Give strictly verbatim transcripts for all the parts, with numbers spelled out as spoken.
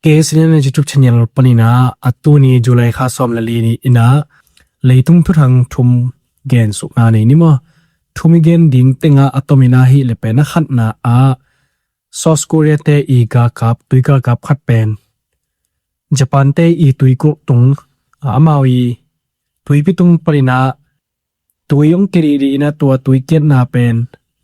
K C N YouTube channel panin ah a tuni July kha sawm le li ni in ah leitung thuthang thum gensukna nei ni maw? Thum i gen ding teng ah a tomin ah ahih leh pen a khatna ah South Korea te i galkap, tui galkap khat pen Japan te i tuikulh tung, amau i tuipi tung panin ah tui hong kidihdih in ah tua tui kiatna pen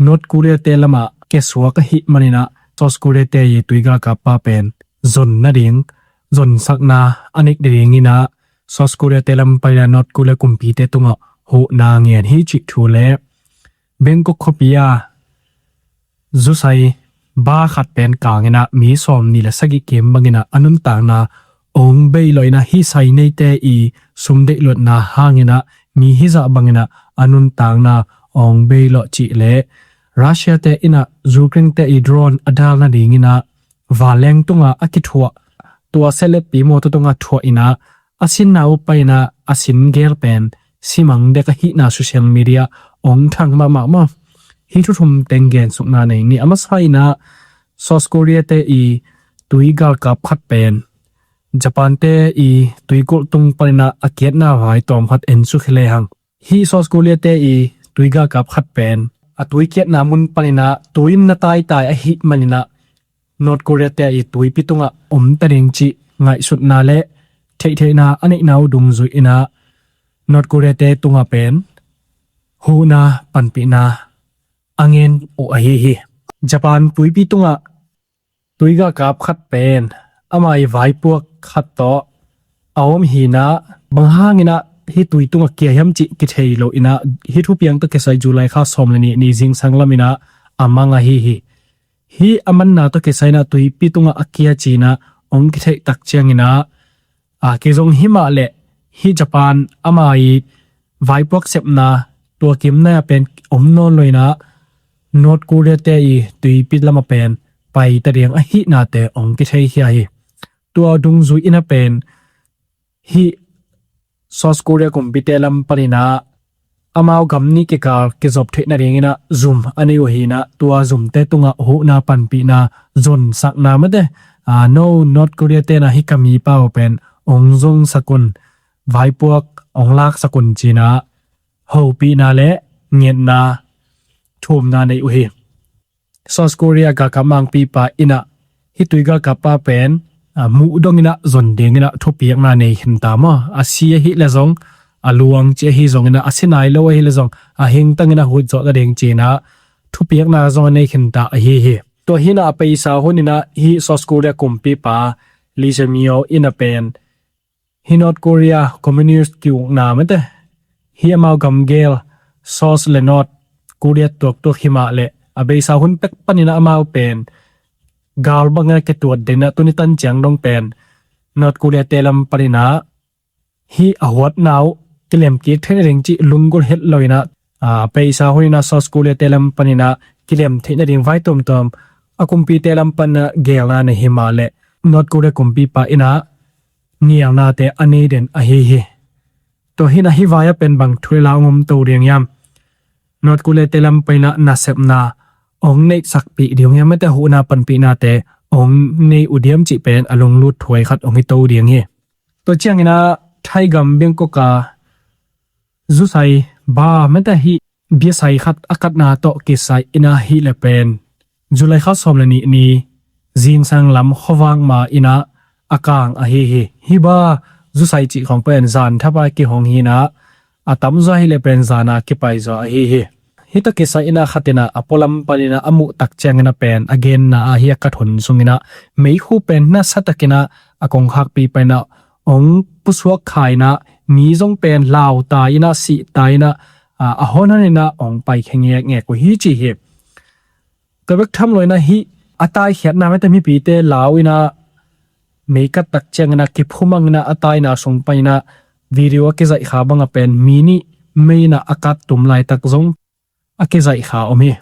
North Korea te lamah kiasuak ahih manin ah South Korea te i tui galkap pa pen zon nading, zonsakna a neih nadingin ah South Korea te lam panin ah North Korea kumpite tungah huhna ngen hi cih thu le Bangkok khuapi ah zusai bar khat pen kangin ah mi sawmnih le sagih kim bangin ah a nuntakna hong beilawh in ah hih sai neite i sum deihluatna hangin ah mi hizah bangin ah a nuntakna hong beilawh cih le Russia te in ah Ukraine te i drone a dal nadingin ah vanleng tungah a kithuah, tua seletpi mawtaw tungah thuah in ah a sinna uh panin ah a sin gel pen simang dek ahihna social media hong thang mahmah maw? Hih thu thum teng gensukna nei ni. A masa in ah South Korea te i tui galkap khat pen Japan te i tuikulh tung panin ah a kiatna vai tawm khat en suk hi lehang. Hih South Korea te i tui galkap khat pen a tui kiatna mun panin ah tui in na taitai ahih manin ah North Korea te i tuipi tungah om ta ding cih ngaihsutna le theihtheihna a neihna uh dungzui in ah North Korea te tungah pen huhna panpihna a ngen uh ahi hi. Japan tuipi tungah tui galkap khat pen ama i vaipuak khat tawh a om hi in ah bang hangin ah hih tui tungah kia hiam cih kithei lo in ah hih thupiang tawh kisai July kha sawm le nih ni zingsang lamin ah a mang ahi hi. Hih a manna tawh kisai in ah tuipi tungah a kia ci-in ah hong kitheih tak ciangin ah a kizong hi mah leh hih Japan ama i vaipuak sepna tua kimna ah pen om nawn lo in ah North Korea te i tuipi lamah pen pai ta ding ahihnate hong kithei khia hi. Tua dungzui in ah pen hih South Korea kumpite lam panin ah amau gam nih kikal kizop theih nadingin ah zum a nei uh hi in ah tua zumte tungah huhna panpihna zonsakna mate, a, no North Korea te in ah hih ka mipa uh pen hong zongsak un, vaipuak hong laksak un ci-in ah hopihna le ngetna thumna nei uh hi. South Korea galkap mangpipa in ah hih tui galkap pa pen, a, muh dongin ah zon dingin ah thupiakna nei khin ta maw? A si ahih leh zong, a luang ci ahi zongin ah, a si nai lo ahih leh zong a hingtangin ah hutzawh ta ding ci-in ah thupiakna zong a nei khin ta ahi hi. Tua hi in ah a peisa hunin ah hih South Korea kumpipa Lee Jae-myung in ah pen hih North Korea Communist ki-ukna mate, hih amau gamgel South le North Korea tuaktuak hi mah leh a beisa hun pek panin ah amau pen gal bangin ah kituat den ah tuni tan ciang dong pen North Korea te lam panin ah hih a huatna uh kilem kik theih nading cih lunggulh het lo in ah, a, a peisa hunin ah South Korea te lam panin ah kilem theih nading vai tuamtuam a kumpite lam panin ah gelna nei hi mah leh North Korea kumpipa in ah nialnate a nei den ahi hi. Tua hi in ah hih vai ah pen bang thu le la hong om to ding hiam? North Korea te lam panin ah nasepna hong neihsakpih ding hiam, mate huhna panpihnate hong nei uh diam cih pen a lunglut thuai khat hong hi to ding hi. Tua ciangin ah Thai gam Bangkok a zusai bar mate hih biasai khat a katna tawh kisai in ah hih leh pen July kha sawm le nih ni zingsang lam khuavak ma in ah a kang ahi hi. Hih bar zusai cih khawng pen zan thapa kihong hi in ah a tamzaw ahih leh pen zan a kipai zaw ahi hi. Hih tawh kisai in ah khat in ah a pualam panin ah a muh tak ciangin ah pen a genna ah hih a kat hun sungin ah meikhu pen nasa takin ah a kongkhakpi panin ah hong pusuak kha in ah mi zong pen lau ta in ah sih ta in ah, a, a hon hon in ah hong paikhia ngekngek uh hi ci hi. Tua bek tham lo in ah hih a taikhiatna mate mipite lau in ah mei kat tak ciangin ah kiphumang in ah a taina sung panin ah video a kizaih kha bang ah pen mi nih mei in ah a kat tum laitak zong a kizaih kha om hi.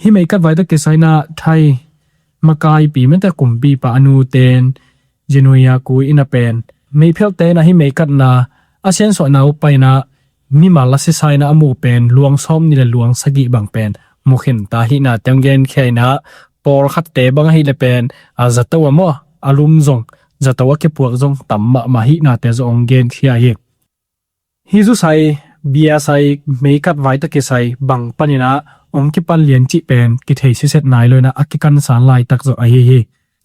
Hih mei kat vai tawh kisai in ah Thai makaipi mate kumpipa a nu ten January a kui in ah pen meiphelhte in ah hih mei katna a siansuahna uh panin ah mimal a sisa in ah a mu pen luang sawmnih le luang sagih bang pen mu khin ta ahihna teng genkhia in ah pawlkhatte bang ahih leh pen a zato a maw, a lum zong, zato a kipuak zong tam mahmah hihnate zong hong genkhia hi. Hih zusai, biasai, meikat vai tawh kisai bang paninah hong kipan lian cih pen kithei siset nai lo inah a kikansan laitak zong ahi hi.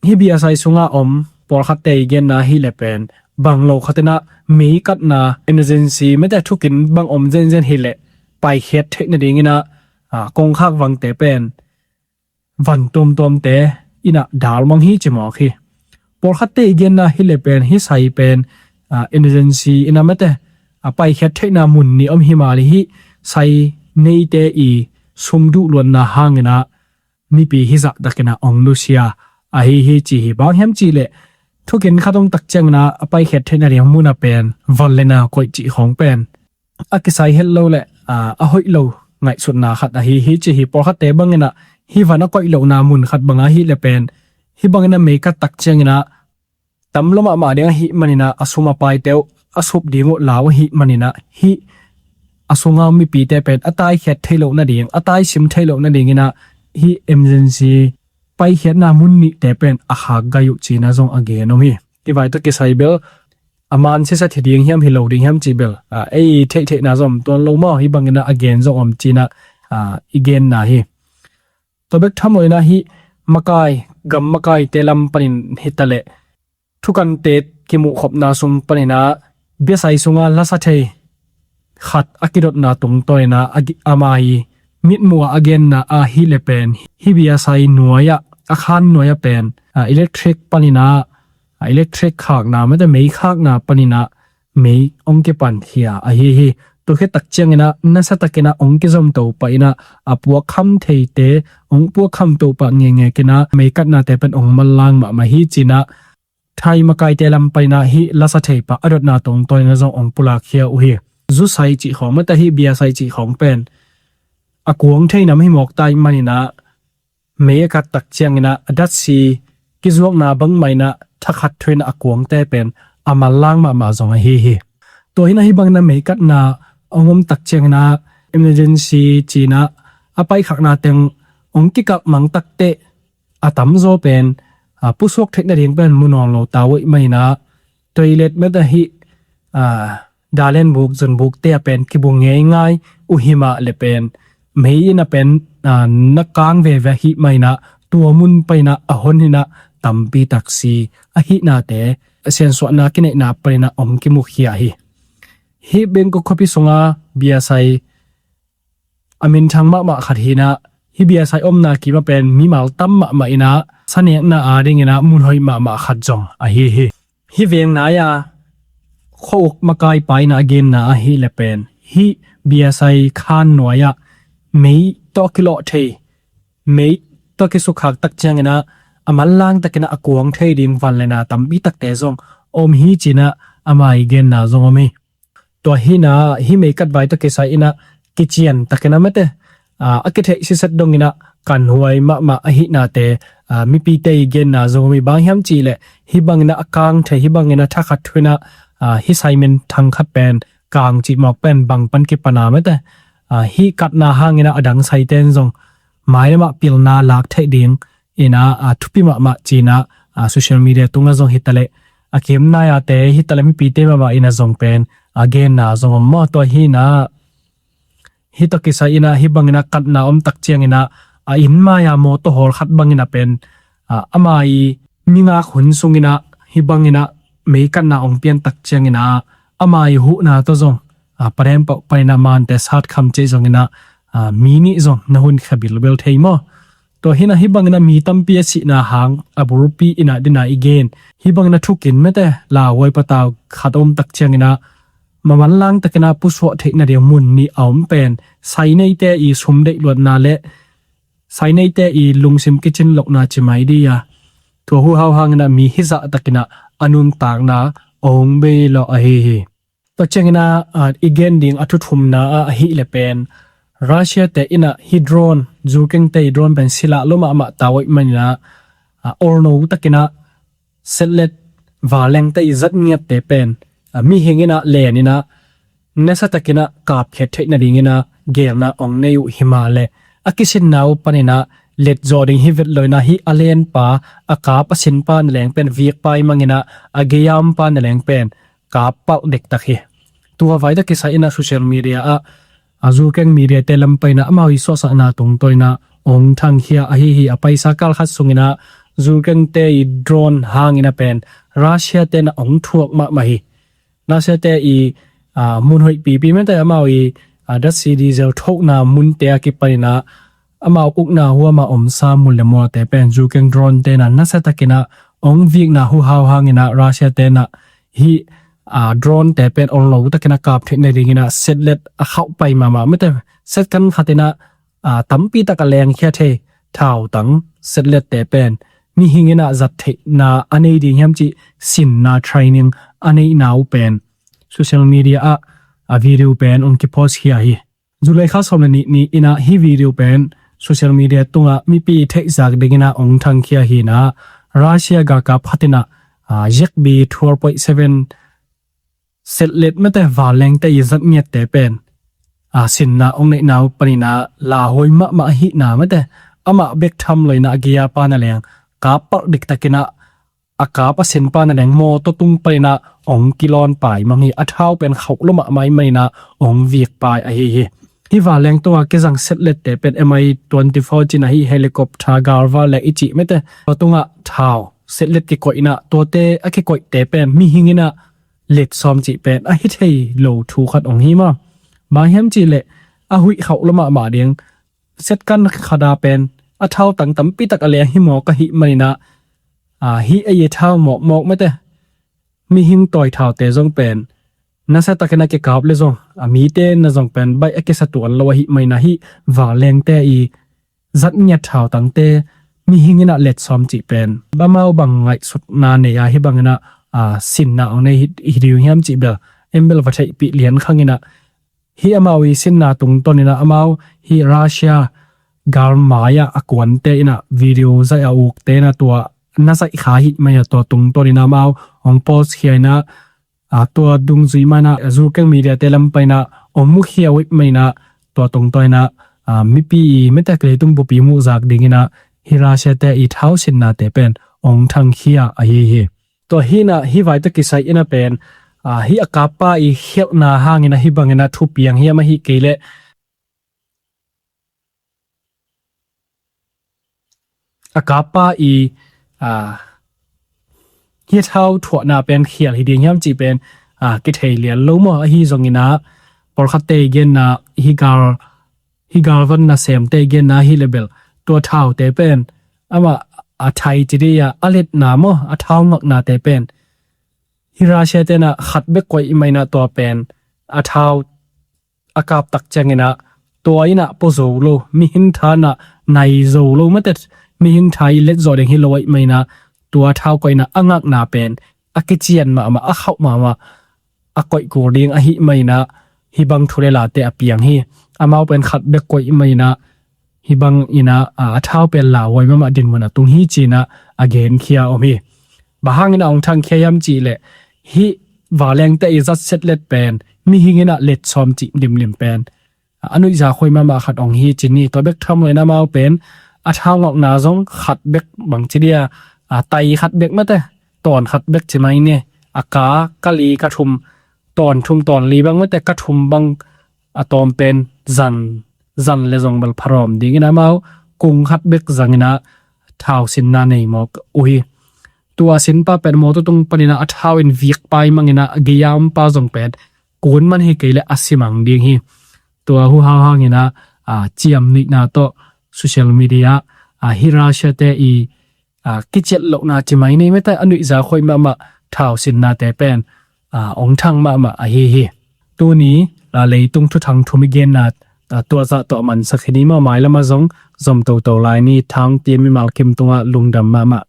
Hih biasai sungah om pawlkhatte i genna ahih leh pen bang lo khatinah meikatna emergency mete thukin bang om zenzen hileh paikhiat theih nadinginah kongkhak vangte pen van tuamtuamte inah dalmang hi cimawk hi. Pawlkhatte i genna hileh pen hih sai pen emergency inah mete a paikhiat theihna mun nih om hi mah leh hih sai neite i sumduh luatna hanginah mipi hizah takinah ong nusia ahi hi ci hi. Bang hiam cihleh thukin khat om tak cianginah a paikhiat theihna ding muna pen van le na koih cih khawng pen a kisai het lo le a hoih lo ngaihsutna khat ahi hi ci hi. Pawlkhatte banginah hih van a koih lohna mun khat banga hih le pen hih banginah meikat tak cianginah tam lo mahmah ding ahih maninah a sum a paite uh a sup ding uh lau ahih maninah hih a sunga mipite pen a taikhiat thei loh nading a taisim thei loh nadinginah hih emergency paikhiatna mun nihte pen a khak gai uh cina zong a gen om hi. Hih vai tawh kisai bel a man sisa thi ding hiam hi lo ding hiam cih bel ei theihtheihna zong tuan lo maw hih banginah a gen zong om cinah i genna hi. Tua bek tham loinah hih makai gam makaite lam panin hitaleh thukante kimuhkhopna sung paninah biasai sunga lasa thei khat a kidotna tungtawninah ama i mitmuh a genna ahih le pen hih biasai nuai-ah a khan nuai-ah pen electric paninah electric khakna mete mei khakna paninah mei ong kipan khia ahi hi. Tua khit tak cianginah nasa takinah ong kizom to pah inah a puakkham theite ong puakkham to pah ngekngekinah meikatnate pen ong manlang mahmah hi cinah Thai makaite lam paninah hih lasa thei pah a dotna tungtawninah zong ong pulak khia uh hi. Zusai cih khawng mete hih biasai cih khawng pen a kuang thei nam hi mawk tai maninah mei a kat tak cianginah a datsi kizuakna bangmah inah thakhat thuinah a kuangte pen a manlang mahmah zong ahi hi. Tua hinah hih banginah meikatna a om tak cianginah emergency cinah a paikhakna teng ong kikalh mang takteh a tamzaw pen pusuak theih nading pen mu nawn lo ta uh ahih maninah toilet mete hih dalen buk zun bukte a pen kibu ngeingai uh hi mah le pen mei inah pen na kang veve ahih maninah tua mun paninah a hon hinah tampi taksi ahihnate a siansuahna kineihna paninah om kimukhia hi. Hih Bangkok khuapi sunga biasai a minthang mahmah khat hinah hih biasai omna kimah pen mimal tam mahmah inah sanekna adinginah munhoih mahmah khat zong ahi hi. Hih veng nai-a khuauk makaipa inah a genna ahih le pen hih biasai khan nuai-ah mei tawh kilawh thei mei tawh kisukhak tak cianginah a manlang takinah a kuang thei ding van le na tampi takte zong om hi cinah ama i genna zong om hi. Tua hinah hih meikat vai tawh kisai inah kician takinah mete a kitheih siset donginah kanhuai mahmah ahihnate mipite i genna zong om hi. Bang hiam cihleh hih banginah a kang thei hih banginah thakhat thuinah hih saimen thangkhat pen kang cihmawk pen bang pan kipana mete hih katna hanginah a dang saiten zong mailamah pilna lak theih ding inah a thupi mahmah cinah a social media tungah zong hitaleh a kim nai-ate hitaleh mipite mahmah inah zong pen a genna zong om maw. Tua hinah hih tawh kisai inah hih banginah katna om tak cianginah a inn mai-a mawtaw hawl khat banginah pen ama i mingak hun sunginah hih banginah mei katna ong pian tak cianginah ama i huhna tawh zong padem pauh paninah mante sat kham cih zonginah mi nih zong na hun kha bilbel thei maw. Tua hinah hih banginah mi tampi a sihna hang a bulpi inah dinah i gen hih banginah thukin mete lauhuai patau khat om tak cianginah mamanlang takinah pusuah theih nading mun nih a om pen saineite i sum deih luatna le saineite i lungsim kicin lohna cimai di-a tua huhau hanginah mi hizah takinah a nuntakna a hong bei lawh ahi hi. Tua cianginah i gen ding a thuthumna ah ahih le pen Russia te inah hih drone zukengte i drone pen silah lo mahmah ta uh ahih maninah orno takinah setlet valengte i zat ngiatte pen mihing inah len inah nasa takinah kapkhiat theih nadinginah gelna ong nei uh hi mah le a kisinna uh paninah let zawh ding hi vet lo inah, hih a lenpa, a kap a sinpa na leng pen vikpa i mang inah, a gei a ompa na leng pen kap palh dektak hi. Tua vai tawh kisai inah social media ah, a, zukeng media te lam pai inah amau i suahsakna tungtawn inah ong thangkhia ahi hi. A paisa kal khat sung inah zukengte i drone hang inah pen Russia te inah ong thuak mahmah hi. Russia te i, a, mun hoih pipi mete amau i, a, datsi diesel thohna munte a kipan inah amau ukna huam a omsa mun le mualte pen zukeng drone te inah nasiatakin ah ong vikna huhau hang inah Russia te inah hih, a, drone te pen ong lo takin ah kap theih nading inah setlet a khauh pai mahmah mete. Setkan khat inah, a, tampi tak a lengkhia thei thautang setlet te pen mihing inah zat theihna a nei ding hiam cih sinna training a neihna uh pen social media ah a video pen ong kipost khia hi. July kha sawm le nih ni inah hih video pen social media tungah mipi i theihzak ding inah ong thangkhia hi inah, Russia galkap khat inah, a, Yak B twelve point seven setlet mete vanlengte i zat ngiatte pen, a, sinna ong neihna uh pan inah lauhuai mahmah ahihna mete, amah bek tham lo inah a gei a pa na leng kap palh dektak inah, a kap a sinpa na leng mawtaw tung pan inah ong kilawn pai mang hi. A thau pen khauh lo mahmah i mang inah ong vik pai ahi hi. Hih vanleng tungah kizang setlette pen M I twenty-four cin ahi, helicopter galvan le i cih mete. Tua tungah thau setlet kikoih inah tuate a kikoihte pen mihing inah let sawm cih pen a hi thei lo thu khat ong hi maw. Bang hiam cih leh a huih khauh lo mahmah ding, setkan khat a pen a thautang tampi tak a leng hi mawk ahih man inah, a, hih ei a thau mawkmawk mete mihing tawi thaute zong pen nasiatakin a kikap le zong a mite na zong pen baih a kisa tuan lo ahih man inah hih vanlengte i zat ngiat thautangte mihing inah let sawm cih pen amau bang ngaihsutna nei a hih bang inah, a, sinna ong nei hi, hi ding hiam cih bel en bel va theihpih lian khang inah, hih amau i sinna tungtawn inah amau hih Russia galmai ah a kuante inah video zaih a ukte inah tua na zaih kha ahih man inah tua tungtawn inah amau ong post khia inah, a, tua dungzui man inah, a, zukeng media te lam pan inah ong mukhia uh ahih man inah tua tungtawn inah, a, mipi i mete leitung bup i muhzak ding inah hih Russia te i thau sinnate pen ong thangkhia ahi hi. Tua hi inah hih vai tawh kisai inah pen, a, hih a kappa i khialhna hang inah hih bang inah thupiang hiam ahih kei leh a kappa i, a, hih a thau thuahna pen khial hi ding hiam cih pen, a, kithei lian lo maw. Ahi zong inah pawlkhatte i genna, hih gal, hih galvan nasemte i genna ahih leh bel tua thaute pen amah a thai ci dih a, a letna maw, a thau ngaknate pen hih Russia te inah khat bek koih i man inah tua pen a thau a kap tak ciang inah tua inah pua zo lo, mihing tha inah nai zo lo mete, mihing tha i let zawh ding hi lo ahih man inah tua thau koih inah a ngakna pen a kician mahmah, a khauh mahmah, a koih kul ding ahih man inah hih bang thu le late a piang hi. Amau pen khat bek koih i man inah hih bang inah, a, a thau pen lauhuai mahmah dinmun a tung hi ci inah a genkhia om hi. Bang hang inah ong thangkhia hiam cih leh hih vanlengte i zat setlet pen mihing inah let sawm cih limlim pen, a, a nuihza khuai mahmah khat ong hi ci ni. Tua bek tham lo inah amau pen a thau ngakna zong khat bek bang ci dih a, a, tai khat bek mete, tawn khat bek ci mai ni. A ka, ka li ka thum, tawn thum tawn li bang mete, ka thum bang a tawm pen zan, zan le zong bel pharawm ding inah amau kung khat bek zang inah thau sinna nei mawk uh hi. Tua sinpa pen mawtaw tung pan inah a thau in vik pai mang inah a gei a ompa zong pen kun man hi kei leh a si mang ding hi. Tua huhau hang inah, a, ciamnuihna tawh social media, a, hih Russia te i, a, kiciat lohna ci mai ni mete, a nuihza khuai mahmah thau sinnate pen, a, ong thang mahmah ahi hi. Tuni, a, leitung thuthang thum i genna, a, tua zah tawh a mansak hi ni maw. Mailam ah zong zom toto lai ni. Thang T M mimal kim tungah lungdam mahmah.